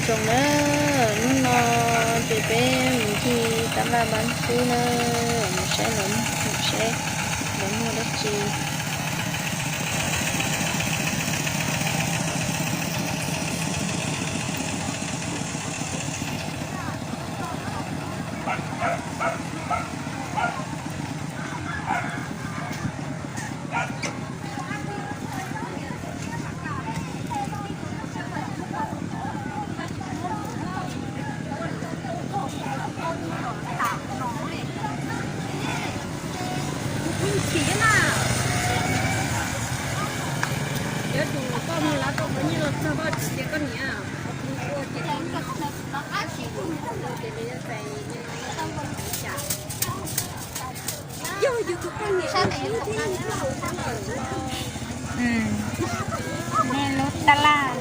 Zoo na, hnub no ces peb mus ncig tab laj Npab Tub na, mus saib lawv, mus saib lawv muag dab tsi. Nej lub tab laj.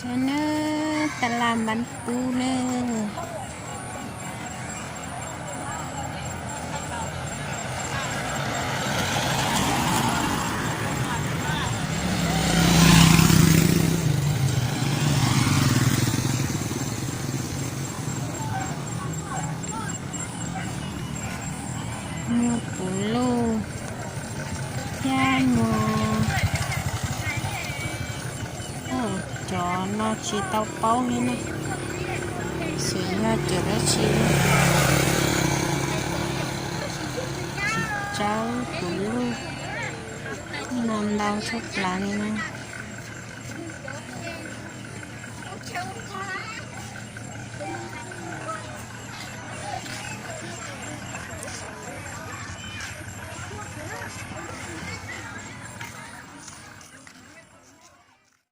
Saib nawb, tab laj Npab Tub nawb. Muag puv luj thiab muag, cov no tsis tau paub li na, xyov yog cov dab tsi. Tsis tsawb puv luj, no ntau tshaj plaws li na.